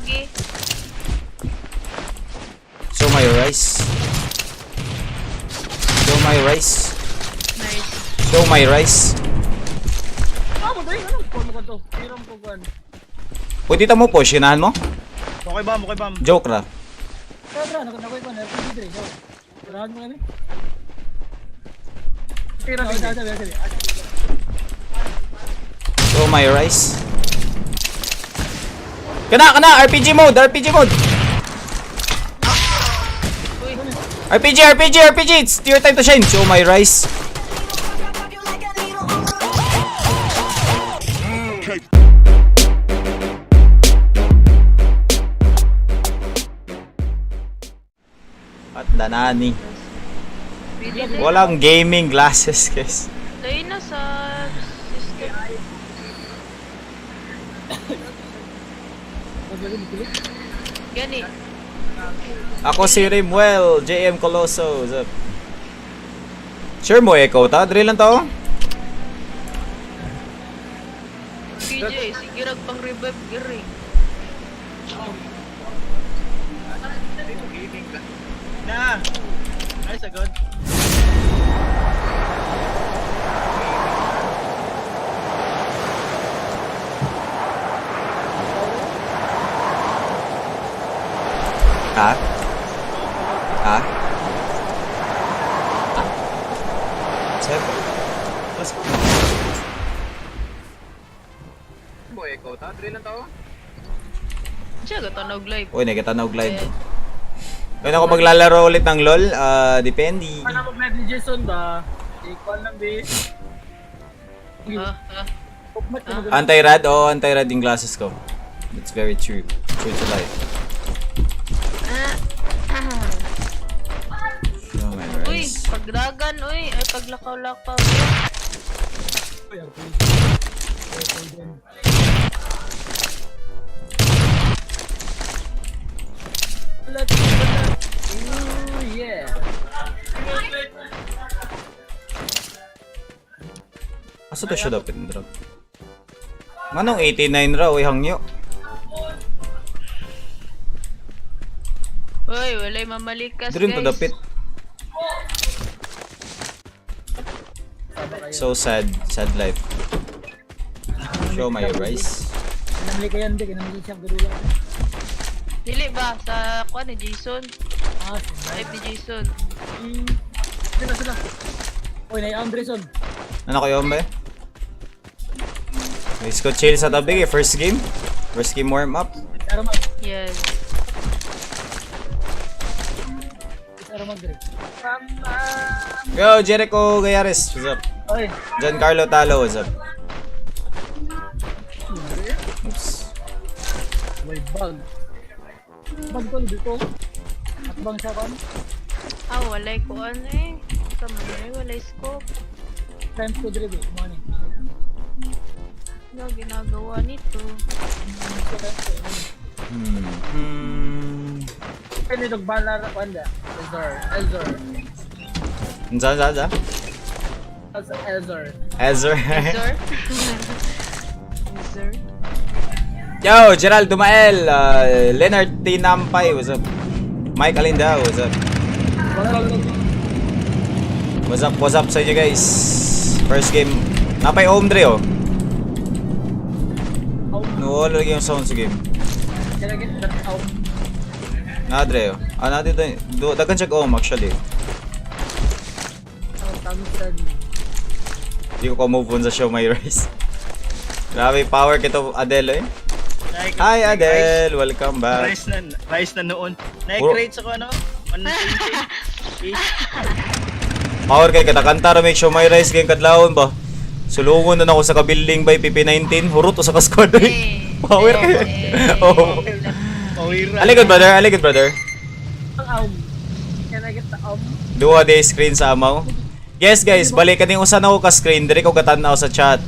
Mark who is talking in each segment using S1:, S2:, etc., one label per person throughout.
S1: Lagi.
S2: Show my rice. Show my rice.
S1: Nice.
S2: Show my rice.
S3: Ah, mo dai ano ko mo to. Hiram ko kuan.
S2: Pwede ta mo push, ganahan mo?
S4: Okay bam, okay bam.
S2: Joke ra.
S3: Tara, tara, nakoy kuan, RPG dre. So. Tarahan mo kami. Tira tira tira tira.
S2: Show my rice. Kana, kana! RPG mode! RPG mode!
S1: Uy,
S2: RPG, RPG, RPG! It's your time to shine! Show my rice. At danani.
S1: pwede na.
S2: Walang gaming glasses, guys.
S1: Tayo na sa system. Gani.
S2: Ako si Rimuel, JM Coloso. What's up? Sure mo, echo ta? Drill lang to?
S1: PJ, sige rag pang revive giri.
S4: Na. Ay, sagod.
S2: Ha? Ha? Seven. Let's go.
S5: Mo echo ta, drill lang to.
S1: Siya gatanog live.
S2: Uy, nagkatanaw live. Kaya ako maglalaro ulit ng LOL, ah, depende.
S3: Ano mo ni Jason ba? Ikuan lang bi.
S1: Ah, ah.
S3: Ugmat ko mag
S2: Anti-rad? Oo, anti-rad yung glasses ko. That's very true. True to life. Oh my
S1: Uy,
S2: rice.
S1: pagdagan, uy. Ay, paglakaw-lakaw.
S3: Ooh, yeah.
S2: Asa to siya dapat drop? Nganong 89 raw, uy, hangyo.
S1: Uy, walay mamalikas,
S2: Drin to
S1: guys.
S2: dapit. So sad, sad life. Show my rice.
S3: Kinamli ka yan, bi. Kinamli siya gadula.
S1: Dili ba? Sa, kuan ni Jason.
S3: Ah,
S1: Live ni Jason.
S3: sila sila. Uy, na Andreson.
S2: Ano kayo ba? Let's go chill sa tabi eh. First game. First game warm up.
S3: Aramag.
S1: Yes.
S3: Aramag dre.
S2: Go Jericho Gayares. What's up?
S3: Oy,
S2: Giancarlo Talo. What's up? Oops.
S3: may bug. Bug to dito. At bang siya kan?
S1: Ah, walay kuan eh. Sa man eh, walay scope.
S3: Times 2 dre bi. Mo ni.
S1: Ano ginagawa nito?
S3: Pwede dog bala ra kan da. Ezor, Ezor.
S2: Unsa unsa unsa?
S3: Ezor.
S2: Ezra.
S1: Sir? Sir?
S2: Yo, Gerald Dumael, Leonard Tinampay, what's up? Mike Alinda, what's up? What's up sa inyo guys? First game. Napay home dre oh. Nawala lagi yung sound sa game.
S3: Can I get that out?
S2: Na dre oh. Ah, na dito. Do, dagan siya home actually.
S3: Thompson.
S2: Hindi ko ka-move on sa show my race. Grabe power kito Adele eh.
S4: Nike-
S2: Hi
S4: Nike
S2: Adele, welcome back.
S4: Rice, rice na rice na noon. Nike-rate ako ano? 120.
S2: Power kay katakanta ra make show my rice kay kadlawon ba. Sulungon na ako sa kabuilding by PP19, hurot o sa ka-squad eh. Power kay. Oh.
S4: Pawira.
S2: Ali good brother, ali good brother.
S3: Ang aum. Can I get the aum?
S2: Duha day screen sa amaw. Yes guys, balik kaning usa na ko ka screen diri ko gatan-aw sa chat.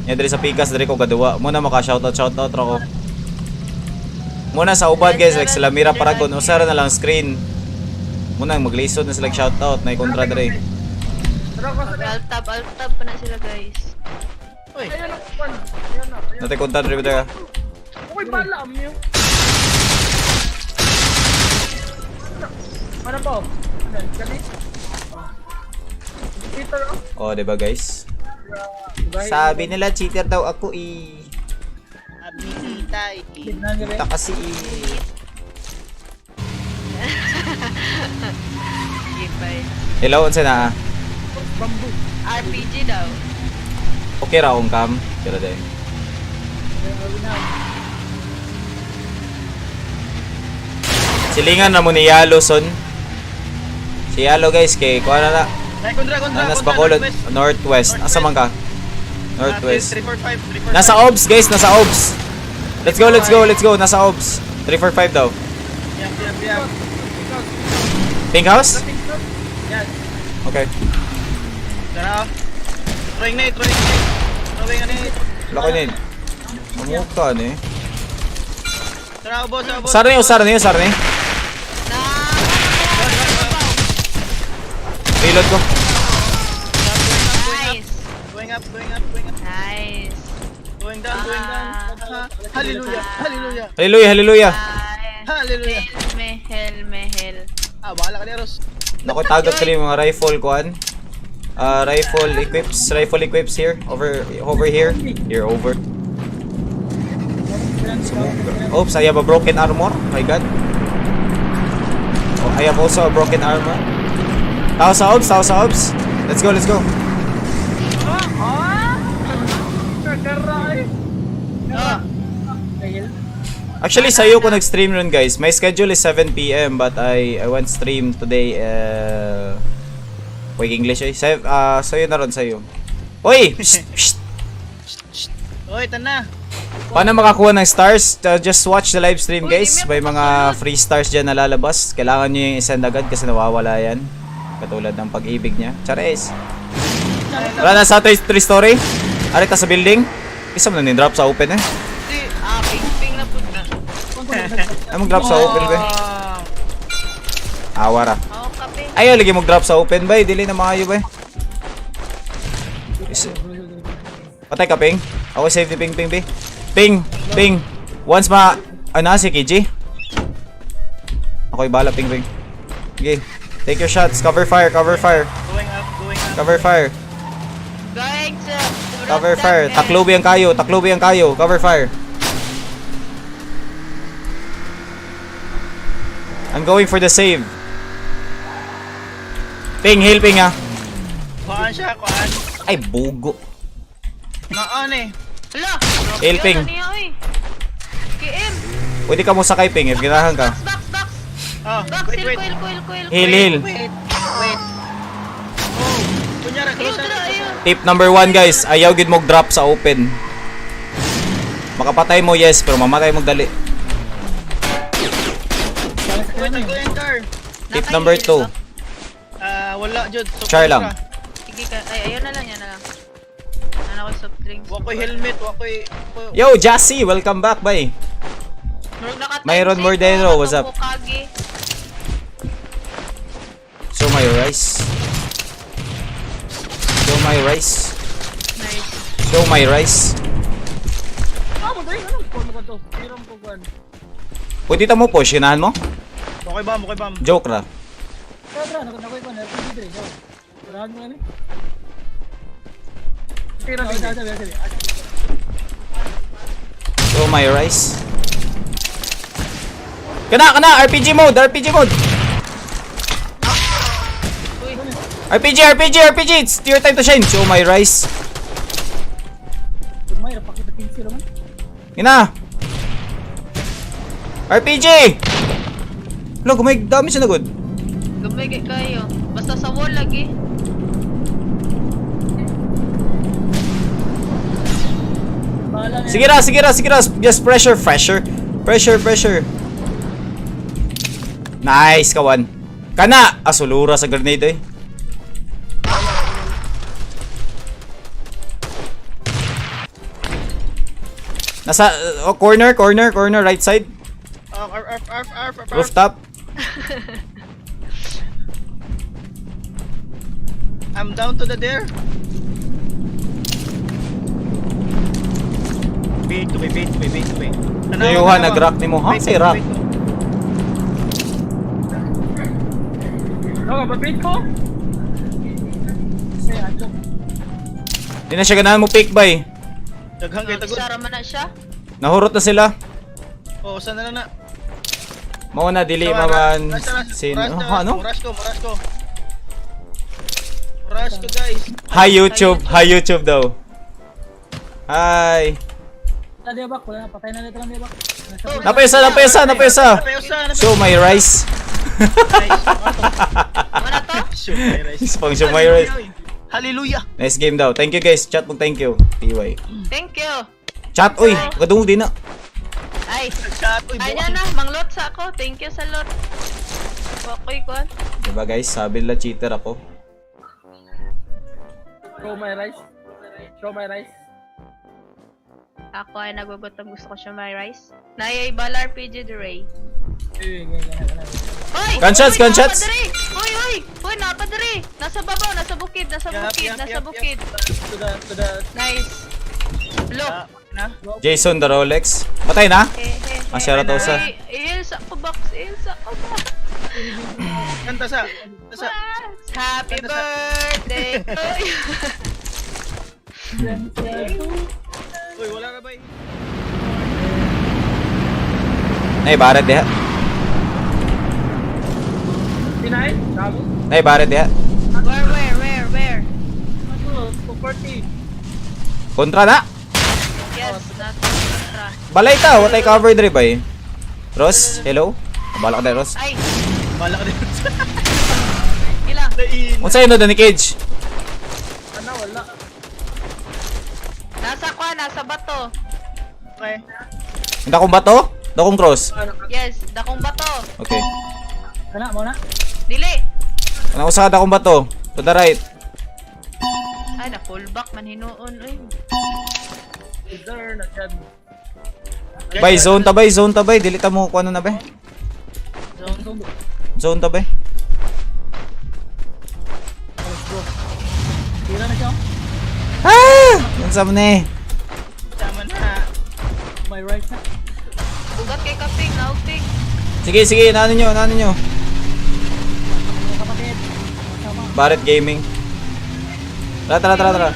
S2: Nya diri sa Pikas diri ko gaduwa. Muna maka shoutout shoutout ra ko. Muna sa uban guys like sila Mira Paragon usa ra na lang screen. Muna maglisod na sila shoutout na kontra diri.
S3: Tara ko sa
S1: Alt-tab, alt-tab pa na sila guys.
S4: Uy,
S3: Ayun na, kwan. Ayun na. Ayun.
S2: Natay kontra diri ba?
S3: Uy, bala am yun. Ito. Ano, kani? Oh. Cheater, oh.
S2: Oh, 'di ba guys?
S3: Diba?
S2: Sabi nila cheater daw ako eh.
S4: Abisita eh.
S3: Tignan nyo rin.
S2: Ta kasi eh.
S1: Sige, bye.
S2: Hello, unsa na? Ah?
S3: Bamboo.
S1: RPG daw.
S2: Okay ra akong cam. Pero day.
S3: Ayun, na.
S2: Silingan na mo ni Yalo son. Si Yalo guys kay kuha na na.
S4: Ay, kontra, kontra,
S2: Nanas
S4: kontra,
S2: Bacolod,
S4: northwest.
S2: Northwest. Asa man ka? Northwest.
S4: 3, 4, 5, 3, 4,
S2: Nasa obs guys, nasa obs. Let's go, let's go, let's go. Nasa obs. 3 4 5 daw.
S4: Yap, yap, yap.
S2: Pink house?
S3: Yes.
S2: Okay.
S4: Tara. Throwing na eh, throwing na eh. Throwing ano eh.
S2: Wala ko nid. Mamuka ni.
S4: Tara, ubos, ubos.
S2: Usar ni, usar ni, usar ni.
S1: Na!
S2: Reload ko.
S1: Nice!
S4: Going up, going up, going up.
S1: Nice!
S4: Going down, going down.
S1: Ah.
S4: Hallelujah, hallelujah,
S2: Hallelujah, hallelujah.
S1: Ay,
S4: hallelujah.
S1: Hell me, hell me, hell.
S4: Ah, bahala ka ni Eros.
S2: Naku, tagot ko yung mga rifle kuan. Rifle equips here. Over here. Here, over. Oops, I have a broken armor. My God. Oh, I have also a broken armor. Tao sa obs, tao sa obs. Let's go, let's go.
S3: Kagara eh.
S4: Ah,
S3: Dahil.
S2: Actually, sa'yo ko nag-stream nun, guys. My schedule is 7 p.m. but I went stream today, wait, English eh. Sa'yo na ron, sa'yo. Uy! Psst, psst.
S4: Oy, tana.
S2: Paano makakuha ng stars? Just watch the live stream,
S1: Uy,
S2: guys.
S1: di
S2: May
S1: may
S2: mga free stars dyan na lalabas. Kailangan nyo yung isend agad kasi nawawala yan. Katulad ng pag-ibig niya. Charis! Wala na sa 3 story. Arita sa building. Isa mo na drop sa open eh.
S1: Ah, ping ping na po na.
S2: Ay, mag-drop sa open ba?
S4: Ah,
S2: Awara.
S1: Ako kape.
S2: Ayaw, lagi mag-drop sa open ba? Dili na maayo ba? Is- Patay ka, Ping. Ako safety, Ping, Ping, Ping. Ping, Ping. Once ma... Ano, si KG? Ako'y bala, Ping, Ping. Okay. Take your shots. Cover fire, cover fire.
S4: Going up, going up.
S2: Cover fire.
S1: Going to...
S2: Cover fire. Taklobi ang kayo, taklobi ang kayo. Cover fire. I'm going for the save. Ping, heal ping ah.
S4: Kuhaan siya, kuhaan.
S2: Ay, bugo.
S4: Maan eh.
S1: Hala!
S2: Heal, ping.
S1: Ano niya, oy? KM!
S2: Pwede ka mo sakay ping if ganahan ka.
S1: Box, box, box!
S4: Oh,
S1: Box,
S4: wait,
S1: heal,
S4: wait.
S1: coil, coil, coil.
S2: Heal, heal.
S4: Wait, wait. Oh, kunyara,
S1: Ayun,
S4: close
S1: tara,
S4: na.
S1: ayun.
S2: Tip number 1 guys, ayaw gid mo drop sa open. Makapatay mo yes, pero mamatay mo dali.
S4: Wait, go in car.
S2: Tip number 2.
S4: Ah, wala, Jod. So,
S2: Char lang.
S1: Sige ka. Ay, ayun na lang, yan na lang. Ano ko soft drinks.
S4: Wakoy helmet, wakoy...
S2: Yo, Jassy, welcome back, bye.
S1: Murag naka
S2: Mayroon Mordero, what's up?
S1: Kage.
S2: Show my rice. Show my rice.
S1: Nice.
S2: Show my rice.
S3: Ah, mo dahil. Anong kuwan mo ko to? Hiram ko kuwan.
S2: Pwede ta mo push, ganahan mo?
S4: Wakoy bomb, wakoy bomb.
S2: Joke ra.
S3: Tara, tara. Nakoy kuwan. RPG dre. So, tarahan mo kami. Tira, tira, tira, tira.
S2: Show my rice. Kana, kana! RPG mode! RPG mode!
S1: Uy,
S2: RPG, RPG, RPG! It's your time to shine! Show my rice.
S3: Gumay, rapakita pinsi raman.
S2: Ina! RPG! Lo, gumay dami siya na good.
S1: gamay kay kayo. Basta sa wall lagi.
S3: Bahala na.
S2: Sige ra, sige ra, sige ra. Just pressure, pressure. Pressure, pressure. Nice, kawan. Kana! Asulura sa grenade eh. Nasa oh, corner, corner, corner, right side.
S4: Oh, arf, arf, arf, arf, arf.
S2: Rooftop.
S4: I'm down to the dare. Bait to bait to bait to bait.
S2: Tuyuhan, nag-rock ni mo. Ha? Si rock.
S3: No, mabait ko. Kasi adlok.
S2: Di na siya ganahan mo pick bay.
S4: Daghang kay tagod.
S1: Sara man na siya.
S2: Nahurot na sila.
S4: Oh, usa na lang na.
S2: Mao na dili
S4: Tawa,
S2: man
S4: rush, rush,
S2: sin
S4: rush,
S2: oh,
S4: rush,
S2: ano?
S4: Rush ko, rush ko. Rush ko, guys.
S2: Hi YouTube, hi YouTube daw. Hi.
S3: Wala di ba? Wala na, patay na nito lang di ba? Nasa
S1: Oh,
S2: Napesa, napesa, napesa.
S4: Napay usa, napay
S2: Show my rice.
S4: Nice.
S1: Wala to?
S4: Show my rice.
S2: Pang show my rice.
S4: Hallelujah.
S2: Nice game daw. Thank you guys. Chat mo thank you. TY.
S1: Thank you.
S2: Chat oy, kadungog din na.
S1: Ay.
S4: Chat, uy,
S1: Ay
S4: buwan.
S1: na na, manglot sa ako. Thank you sa lot. Wakoy kuan.
S2: Diba guys, sabi nila cheater ako.
S3: Show my rice. Show my rice.
S1: Ako ay nagugutom, gusto ko siya may rice. Nayay balar PG Dre.
S3: Eh, ganyan, ganyan, ganyan.
S1: Hoy!
S2: Gunshots,
S1: Hoy,
S2: gunshots!
S1: napadre! Hoy, hoy! Hoy, napadre! Nasa babaw, nasa bukid, nasa
S4: Yap,
S1: bukid,
S4: yap,
S1: nasa
S4: yap,
S1: bukid.
S3: To the
S1: Nice. Look.
S4: Ah, na.
S2: Jason the Rolex. Patay na?
S1: He, he, he.
S2: Ah, shoutout daw sa-
S1: Uy, ihil sa ko box, ihil sa ko box.
S4: Kanta sa. Kanta sa.
S1: Happy birthday to you.
S4: Uy, wala na ba eh?
S2: Nay, baret diha.
S3: Pinay? Dami?
S2: Nay, baret diha.
S1: Where?
S3: Ano? 240.
S2: Kontra na.
S1: Yes, nasa kontra.
S2: Balay ta, what I cover dre bay. Ross, hello. Bala ka dai, Ross.
S1: Ay,
S4: Bala ka din.
S1: ilang?
S4: Lain.
S2: Unsa yun ni Cage?
S3: Ano? Wala.
S1: Nasa kwa, nasa bato.
S4: Okay.
S2: Dakong bato? Dakong cross.
S3: Ano?
S1: Yes, dakong bato.
S2: Okay.
S3: Kana, mo na?
S1: Dili.
S2: Ano usa ka dakong bato? To the right.
S1: Ay, na pullback man hinuon oy.
S3: Either na dyan.
S2: Bay zone ta bay, zone ta bay, dili ta mo kuno na bay.
S4: Zone.
S2: Zone ta bay.
S3: Let's go. Tira na siya.
S2: Ah! Unsa man eh?
S4: Tama na.
S3: My rice na.
S1: Bugat kay kaping, naugping.
S2: Sige, sige, naano nyo, naano nyo.
S3: Mga kapatid. Sama.
S2: Barret Gaming. Tara, tara, tara, tara.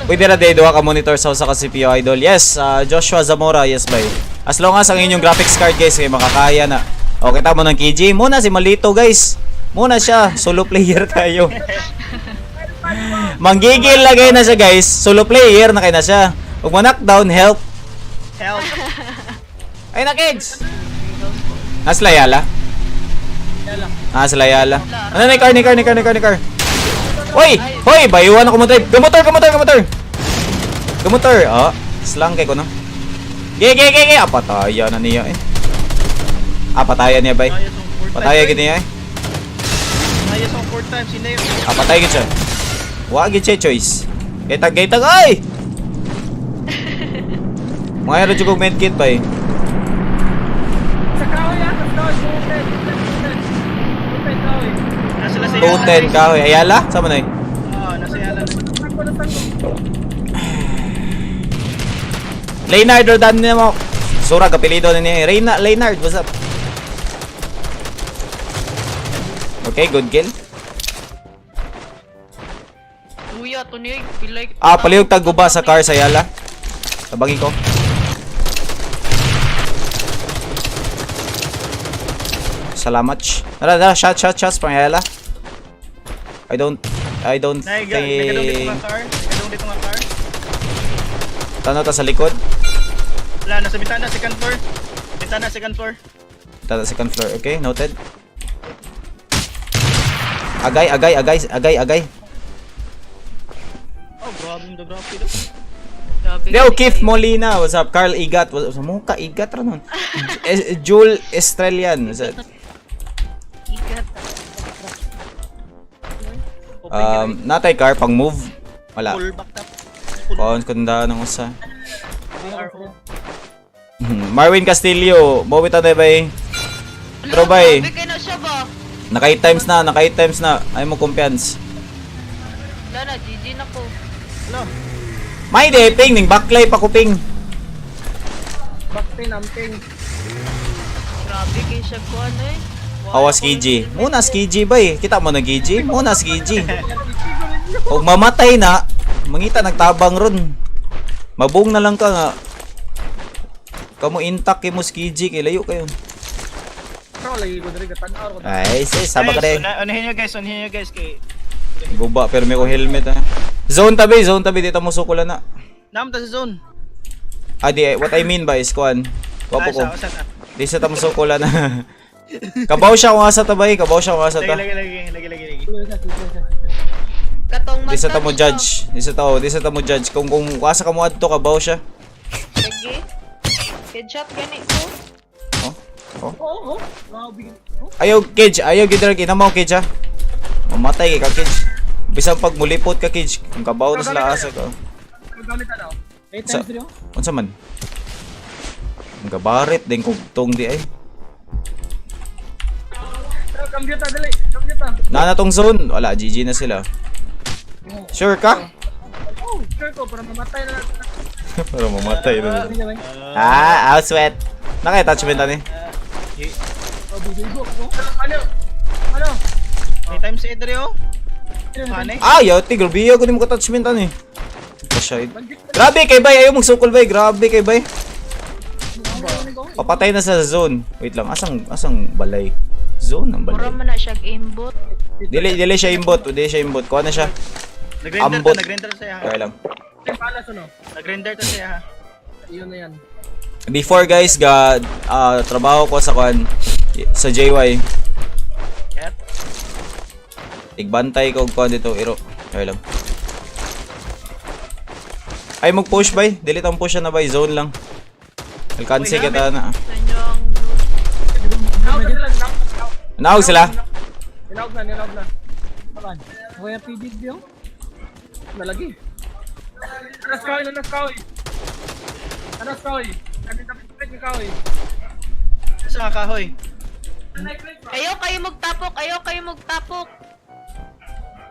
S2: Pwede ra day duha ka monitor sa usa ka CPU idol. Yes, Joshua Zamora, yes bay. As long as ang inyong graphics card guys kay makakaya na. Okay, tamo ng KJ. Muna si Malito guys. Muna siya, solo player kayo. Manggigil lagay na siya guys. Solo player na kay na siya. Ug mo knockdown, help.
S4: Help.
S2: Ay na kids. Nas Layala.
S3: Yala.
S2: Ah, sa Layala. Ano na car, ni car, ni car, ni car, ni car. Hoy! Hoy! Bayuan ako mo drive. Gamotor, gamotor, gamotor! Gamotor! Oh, slang kay ko no. Ge, ge, ge, ge! Ah, pataya na niya eh. Ah, pataya niya bay.
S4: Ayos ang four
S2: Pataya
S4: times.
S2: gid niya eh.
S4: Ayos ang four times. Sino yun?
S2: Ah, patay gid siya. Wa gid siya choice. Gaytag, gaytag, ay! Mga hero jud kog medkit bay.
S3: Sa kahoy ah! Sa kahoy! 210! 210! 210 kahoy.
S4: Nasa la sa Yala,
S2: 210
S4: guys.
S2: kahoy. Ayala? Sama na eh.
S4: Oo, nasa Yala.
S3: Nasaan ko, nasaan ko.
S2: Leonard Rodan niya mo. Sura kapilido na niya. Reyna, Leonard, what's up? Okay, good kill.
S1: Uya, tunig, pilay.
S2: Ah, palihog tagguba sa car sa Yala. Tabangin ko. Salamat. Tara, tara, shot, shot, shots from Yala. I don't
S4: Nagadong dito
S2: think...
S4: nga car. Nagadong dito nga car.
S2: Tanaw ta sa likod.
S4: Wala, nasa bitana, second floor. Bitana, second floor.
S2: Tara, second floor. Okay, noted. Agay, agay, agay, agay, agay.
S4: Oh, grabe yung grabe daw.
S1: Grabe.
S2: Leo Keith Molina, what's up? Carl Igat, what's up? Mukha Igat ra nun. Jewel Estrellian, what's up?
S1: Igat.
S4: Open ka
S2: Natay car pang move. Wala.
S4: Full back up. Full
S2: Kon kunda ng usa.
S4: RO.
S2: Marwin Castillo, mawit na bay. Pero bay.
S1: Grabe kay na siya ba?
S2: Naka 8 times na, naka 8 times na. Ay mo kumpiyansa.
S1: Wala na, GG na ko.
S4: Hello.
S2: May de ping ning baklay pa kuping.
S3: Baktin, amping.
S1: Grabe kay siya ko ano eh.
S2: Awas KG. Muna si KG bay. Kita mo na KG. Muna si KG. Og mamatay na, mangita nagtabang ron. Mabung na lang ka nga. Kamo intact kay mo si KG kay layo kayo.
S3: Pero lagi ko diri gatan-aw ko.
S2: Ay, sis, sama ka
S4: Guys,
S2: de.
S4: unahin nyo guys, unahin nyo guys kay
S2: Guba pero may ko helmet ha. Zone tabi dito mo sukulan na.
S4: Naam ta sa zone.
S2: Ah, di, what I mean ba is kuan. Wapo
S4: Ah,
S2: ko.
S4: sa.
S2: Di sa tamo sukulan na. Kabaw siya kung asa ta bay, kabaw siya kung asa
S4: Lagi
S2: ta.
S4: lagi lagi lagi lagi lagi.
S1: Katong
S2: Di sa ta mo
S1: man-touch
S2: judge. Di sa ta, di sa ta mo judge. Kung asa ka mo adto kabaw siya.
S1: Lagi. Headshot gani ko.
S2: Oh. Oh.
S3: Oo, oo. Mga bigyan. Oh,
S2: Ayaw cage, ayaw gid ra kinamaw cage ha. Mamatay kay ka cage. Bisan pag mulipot ka cage, kung kabaw na sila asa ka.
S3: Magalit ka daw. 8
S2: Sa-
S3: times 3 oh.
S2: Unsa man? Ang gabarit din kugtong di ay.
S3: Pero computer dali, computer.
S2: Naa na tong zone. Wala, GG na sila. Sure ka?
S3: Oh, sure ko para mamatay na lang.
S2: Para mamatay na.
S3: Ano ba?
S2: Ah, I'll sweat. Naka-attachment ani.
S3: Oh, bugo ko. Ano? Ano?
S4: May times 8 diri oh. Pane.
S2: Ah, yati grabe ko nimo attachment ani. Pasya. Grabe kay bay, ayaw magsukol bay. Grabe kay bay. Papatay na sa zone. Wait lang, asang asang balay? Zone ang
S1: Mura
S2: balay.
S1: man na siya aimbot.
S2: Dili dili siya imbot, dili siya imbot. Kuha na siya.
S4: Nag-render
S2: Ambot.
S4: ta, nag-render siya ha.
S2: Okay lang.
S3: Palace ano?
S4: Nag-render ta siya ha.
S3: Iyon na yan.
S2: Before guys, ga trabaho ko sa kuan sa JY.
S4: Yep.
S2: Tigbantay ko og kuan dito iro. Okay lang. Ay mag-push bay. Delete ang push na bay zone lang. Alkanse
S4: Uy,
S2: kita na.
S1: Sa inyong
S3: Nawag na sila, nawag.
S2: Naog sila.
S3: Nilawag na, nilawag na. Taban. Okay, PG yung? Nalagi. Anas kahoy, anas kahoy. Anas kahoy. Kami tapit ng kahoy.
S4: Sa nga kahoy.
S1: Ayaw kayo magtapok, ayaw kayo magtapok.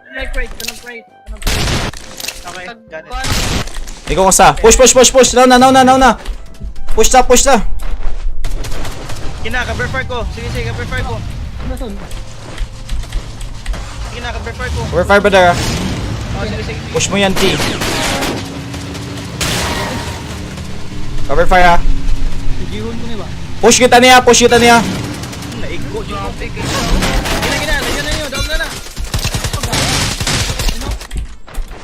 S3: Kanang crate, kanang crate, kanang crate.
S4: Okay,
S1: Pag
S4: got it.
S1: kuan,
S2: Ikaw ko sa. Push push push push. Now na now na now na. Push ta, push ta.
S4: Kina, cover fire ko. Sige, sige, cover fire ko.
S3: Ano son?
S4: Sige na, cover fire ko.
S2: Over fire brother.
S4: Oh, sige, sige, sige.
S2: Push mo yan, T. Cover fire ah.
S3: Gihon ko ni ba?
S2: Push kita niya, push kita niya.
S4: Naigo, yung konti kayo. Gina, gina, lagyan na yun, down na na.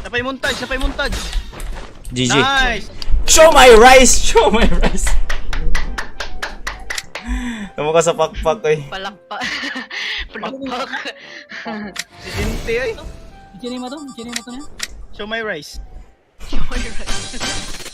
S4: Napay montage, napay montage.
S2: GG.
S4: Nice.
S2: Show my rice! Show my rice! Tamo ka sa pakpak eh.
S1: Palakpak. Palakpak.
S4: Si Dinte ay.
S3: Ichini mo to? Ichini mo to niya?
S4: Show my rice.
S1: Show my rice.